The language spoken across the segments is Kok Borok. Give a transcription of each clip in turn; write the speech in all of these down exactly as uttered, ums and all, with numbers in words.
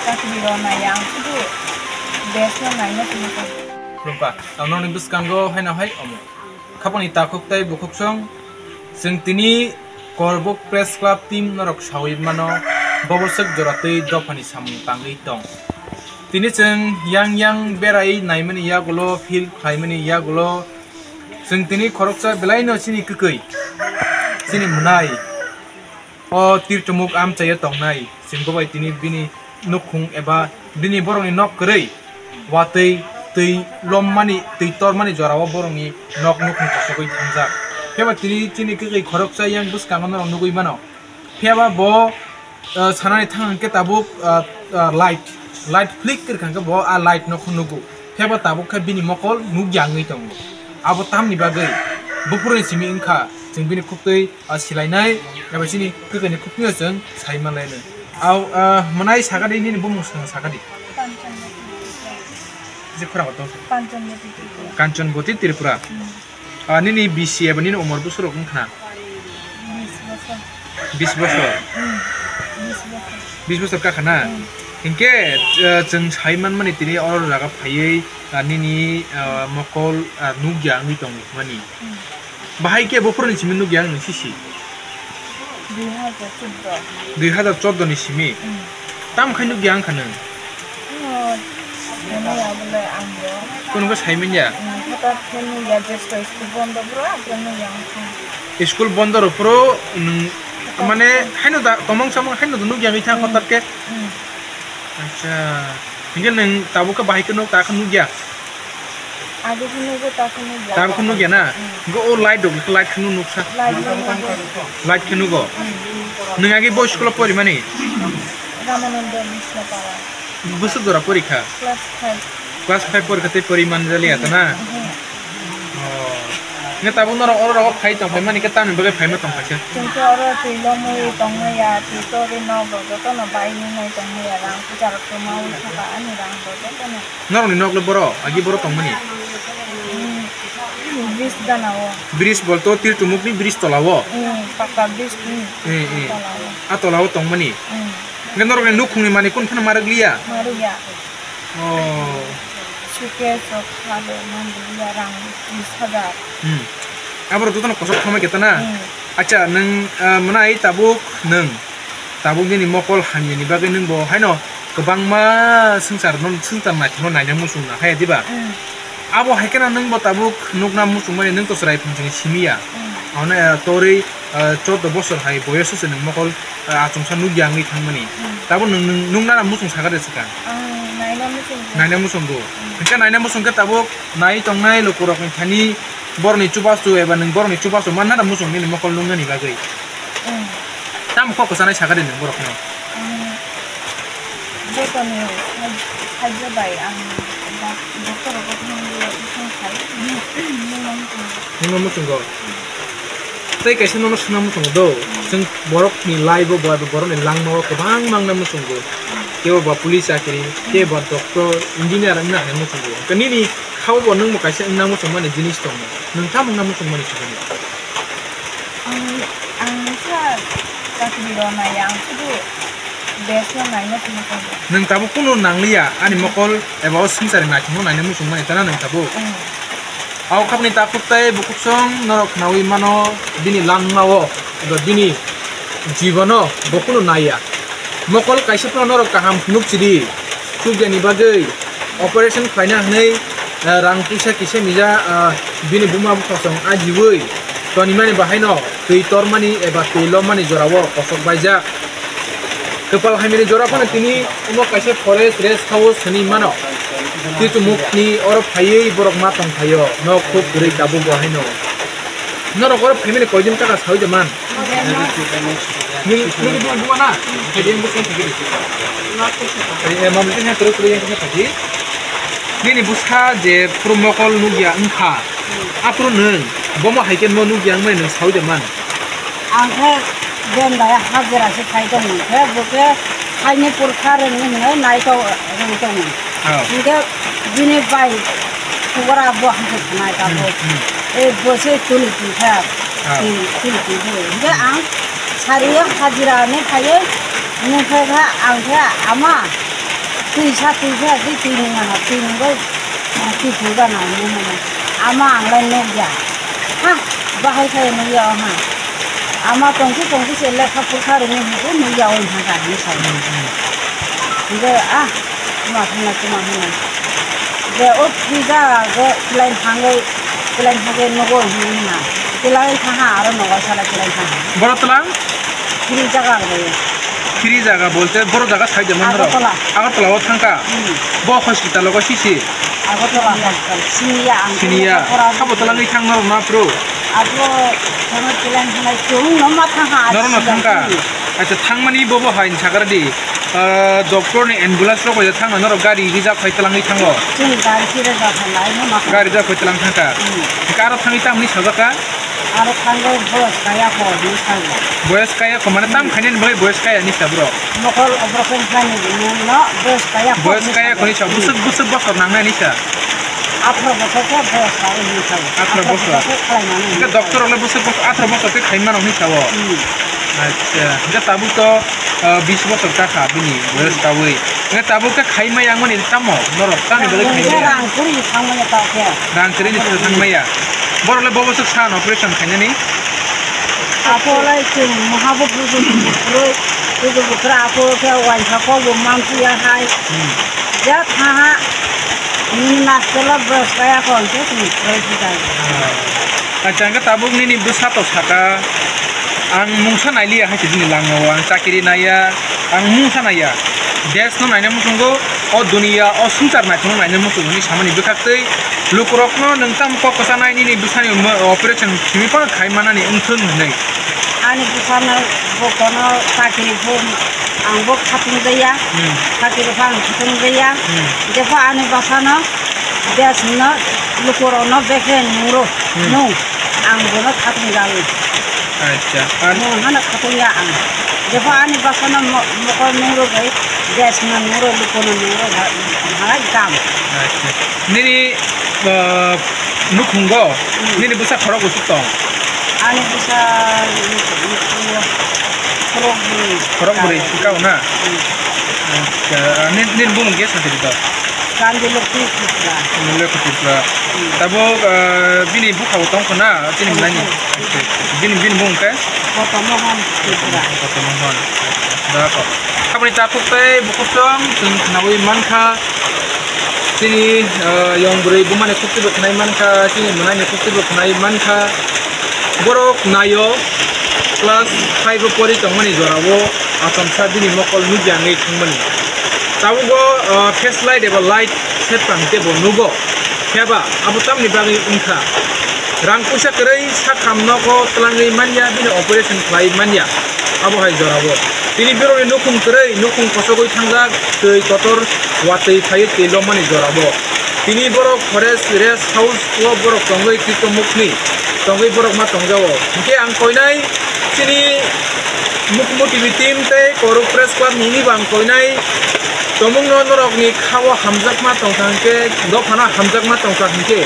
Chakri rok nai ang, sudu best no nai no tini ko. Khulumkha, ang nokni bwskango haino hai omo. Khapangni takhuk tei bukhuksong, chwng tini Korbuk Press Club team norok sawi mano, boborswk jora twi dophani samung tangwi tong. Tini chwng yang yang berai naimani yagulo, feel khlaimani yagulo, chwng tini khoroksa belaino chini kwkwi, chini mwnai, o tirtumuk amchaio tongnai, chwng bo bai tini bini nukhung eba bini borokni nok kwrwi watwi twi lommani, twi tormani jorao borokni nok nukhung kosogwi thangjak. Phiya ba tini chini kwkwi khoroksa yang bwskango norok nugwi mano. Phiya ba bo, ah, sanani thang hwnkhe tabuk, ah, ah, light, light flick kwrwi kha hwnkhe bo a light no nugo. Phiya ba tabuk khe bini mokol nukya wngwi tongo. Abo tamni bagwi buphuruni simi wngkha, chwng bini khuktwi, ah, silainai, eba chini kwkwi ni khuktwino chwng sai manlainai. Au, ah, mwnai sakadi, nini bumung swng sakadi. Kanchanboti Tripura. Je khorang to. Kanchanboti Tripura. Kanchanboti Tripura. Hmm. Ah, nini bisi eba nini umor bwswk rok wngkha? Bis bosor. Bis bosor? Hmm, bis bosor. Bis bosor kakha na? Hmm. Hinkhe, ah, chwng sai manmani tini oro jaga phaiwi, ah, nini, ah, mokol, ah, nukya wngwi tongmani. Hmm. Bahai khe buphuruni simi nukya wngwi sisi? Dui hajar chordo. Dui hajar chordo ni simi? Hmm. Tamo khai nukya wngkha nwng? Oh, nukya bole ang bo. Kuno khe sai manya? Hmm, hothat khe nukya, je school bondo phuru, aphuru nukya wngkha. School bondo rok phuru nwng, mane, haino da, tomong samong haino da nukya wngwi thang hothat khe? Hmm. Acha. Hinkhe nwng tabuk khe bahai khe nuk, ta khe nukya? Agi khe nugo, ta khe nukya. Tabuk khe nukya na? Hmm. Hinkhe o light rok, light khe nuk nuksa? Light rok nugo. Light khe nugo? Hmm. Nwng agi bo school o porimani? Ramananda Mishnapara. Bwswk jora porikha? Class five. Class five porikha tei poriman jaliya ta na? Hmm. Oh. Nge tabuk norok oro rogo phai tong phai mani khe tamni bagwi phaima tong phai khe? Chwng khe oro twi lomwi tongmaya, twi torwi nok rok jotono bai nai tongmaya, rang puja rok kwmawi thaka ani rang rok jotono. Norokni nok le boro, agi boro tongmani? Hmm, bridge gana o. Bridge bolto tir tumukni bridge tola o? Hmm, pakka bridge ni tola o. Eh, eh. A tola o tongmani? Hmm. Nge norokni nukhungni mani kun phano ma rwkliya? Ma rwya. Oh. Suitcase rok kha de, man de ya rang tris hajar. Hmm. Aboro jotono kosok khamai khe tana? Hmm. Acha, nwng, ah, mwnai tabuk nwng, tabuk nini mokol hamyani bagwi nwng bo haino kwbangma swngchar no, swngchar naithokno naina muchung nang haya diba? Hmm. Abo hai kheno nwng bo tabuk nukna muchung mani nwng to chwrai phung chini simi ya. Hmm. Ano, ah, torwi, ah, chordo bosor hai boyoso se nwng mokol, ah, achomsa nukya wngwi thangmani. Hmm. Tabuk nwng, nwng, nwng nana muchung sakha de swkang? Ang naina muchung kha. Naina muchung do. Hmm. Hwnkhe naina muchung khe tabuk nai tongnai lukurokni thani borokni chubachu eba nwng borokni chubachu manna da muchung nini mokol nuknani bagwi? Hmm. Tamo kok kwchanai sakha de nwng borokno? Ang jotoni saj-, sajya bai ang dak-, doctor rogo thangwi bwswng khai, nwng, nwng nang tongo. Nwngno muchungo. Tei kaisa nono swngna muchungo do. Chwng borokni life o ba borokni langmao kwbang mangna muchungo. Kebo ba police chakri, kebo ba doctor, engineer wngna hai muchungo. Hwnkhe nini khao bo nwngbo kaisa wngna muchungmani jinis tongo. Nwng tamo wngna muchungmani sugwi? Ang, ang sa chakri rw nai, ang sudu best no naina simi tongo. Nwng tabuk kunu nangliya, ani mokol eba o swngcharni naithokno naina muchungmani tana nwng tabuk? Mm. Ao khapni takhuk tei bukhuksong norok khnaui mano, bini langmao eba bini jibono bo kunu naiya. Mokol kaisa phano norok kaham phunuk chidi, chukjani bagwi operation khlaina hwnwi, ah, rang puisa kisa mija, ah, bini buma buphasong ajiui tonimani bahaino twi tormani eba twi lommani jorao kosok baijak. Kwpal hamyani jora phano tini omo kaisa forest rest house hwnwi mano. Titumukni oro phaiwi borok ma tongphaio, nok huk kwrwi tabuk bo haino. Norok oro phaimani koidin taka saui de man? Nini, nini buma, buma na? Phaidi, ang bwskango phaidi. Eh, eh, mamli khe kwrwi kwrwi yang khe phaidi. Nini bwsa je phuru mokol nukya wngkha, aphuru nwng bomo hai khe no nukya wngmani nwng saui de man? Ang khe bendai hajira se khai tongo, khe bo khe haini purkha rwngwi hwnwi nai to-, rwngwi tongo. Oh. Hingke bini bai kubura bo hamjak nai tabuk. Hmm, hmm. E bo se tuli twi kha. Ah. Tuli, tuli twi kha. Hingke ang sari o hajira ni phaiwi nung phai kha ang khe ama Twi sa, twi sa, twi, twi nung ano, twi nungwi, ah, twi twi gana hinwi mano. Ama ang lai nukya. Ha, bahai khai nukya o ha. Ama tongsi tongsi se lekha purkha rwni hinwi nukya o wngkha hinwi sai. Hmm, hmm. Hingke, ah, tuma hwnna, tuma hwnna. Je o twi jaga go tilai thangwi, tilai thangwi nugo hinwi hwnna. Tilai thangha aro nogo sala tilai thangha. Boro tlang? Kiri jaga ang bai. Kiri jaga bolte boro jaga side mo norok? Agartala. Agartala o thangka? Hmm. Bo hospital o sisi? Agartala hospital. Siniya ang. Siniya. Agartala. Habo talangwi thang norok na pro? Abo thangwi tilang hinai chwng no ma thangha. Norok no thangka? Hmm. Acha thangmani bobo hai sakar di. Ah, doctor ni ambulance rok bai thangna norok gari reserve khai talangwi thango? Chwng gari khe reserve khai lai no ma. Gari reserve khai talang thangka? Hmm. Karo thangwi tamni sajaka? Aro thango boyos kaya ko hinwi thango. Boyos kaya ko mane tam khainani bagwi boyos kaya ni sa bro? Mokol operation khlainani no boyos kaya ko. Boyos kaya ko ni sa, bwswk, bwswk bosor nangnai ni sa? Atharo bosor khe boyos kaya hinwi thango. Atharo bosor. Atharo bosor khe khlaimani hinwi thango. Hingke doctor rok le bwswk bosor, atharo bosor khe khai mano hinwi sao? Hmm. Acha, hingke tabuk to, ah, bis bosor ta kha bini boyos kaui. Hingke tabuk khe khai maya wngmani tamo norok tamni bagwi khai maya? Rang kwrwi thang maya ta khe. Rang kwrwi ni thang maya. Borok le bo boswk san operation khainani? Apo lai chwng maha bo bujo bujo kwrwi, bujo bujo kwrwi apo khe waisa kok bo mansuya hai. Hmm. Ja thaha nini master lo bwrwskaya ko hwnkhe chwng kwrwi si jai. Ah. Acha, hwnkhe tabuk nini bwsa to saka, ang mungsa nailiya hai se bini langmao, ang chakiri naiya, ang mungsa naiya. Desh no naina muchungo, o duniya, o swngchar naithokno naina muchungo hinwi samani bwkhaktwi lukurokno nwng tamo kok kwchanai nini bwsani mo-, operation simi phano khai manani wngthung hinwi. Ani bwsano bo kono chakiri bo ang bo khatung jaya, Hmm. chakiri bo ang khatung jaya. Hmm. Jepho ani bwsano desh no lukurokno bekhe nungro Hmm. nung ang bono khatung jalo. Acha. Ar Nung hano khatung ya ang. Jepho ani bwsano mo-, mokol nungro bai, desh no nungro, luku no nungro, ha-, halai gam. Acha. Nini, ah, nukhungo, Hmm. nini bwsa khorok bwswk tong? Ani bwsa nukhungo khorok bwrwi. Khorok bwrwi, kau na? Hmm. Acha. Nini, nini bumung khe sadi to? Kandi Lokhi Tripura. Kandi Lokhi Tripura. Hmm. Tabuk, ah, bini bukha bo tong khna, chini mwnani. Hmm. Bini, bini bumung khe? Koto Mohon Tripura. Koto Mohon. Da ko. Aboni takhuk tei bukhuk tong, chwng khnaui mankha. Chini, ah, yong bwrwi bumani khukti bo khnai mankha, chini mwnani khukti bo khnai mankha. Borok naio class five o pori tongmani jorao achomsa bini mokol nukya wngwi thangmani. Tabukbo, ah, face light eba light sepkang teibo nugo. Phiyaba abo tamni bagwi wngkha? Rang puisa kwrwi sakham nogo twlangwi manya, bini operation khlai manya. Abo hai jorao. Tini borokni nukhung kwrwi, nukhung kosogwi thangjak, twi kotor watwi phaiwi twi lomani jorao. Tini borok forest rest house o borok tongwi Titomukni tongwi borok ma tongjao. Hinkhe ang koinai chini Mukhumu T V team tei Koruk Press Club ni wngwi bo ang koinai tomungno norokni khao hamjakma tongkha hinkhe, dophano hamjakma tongkha hinkhe,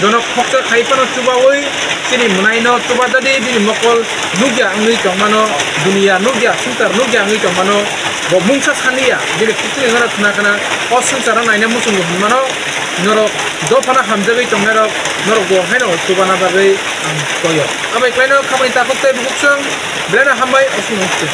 jonok khoksa khai phano chubaui chini mwnaino chubajadi bini mokol nukya wngwi tongmano, duniya nukya, swngchar nukya wngwi tongmano, bo mungsa saniya, bini khukchini gana khna khna o swngcharo naina muchungo hinmano, norok dophano hamjagwi tongnairok, norok bo haino chubana bagwi ang koyo. Abai klaino khamani takhuk tei bukhuk chwng, belai no hambai, o swngchar.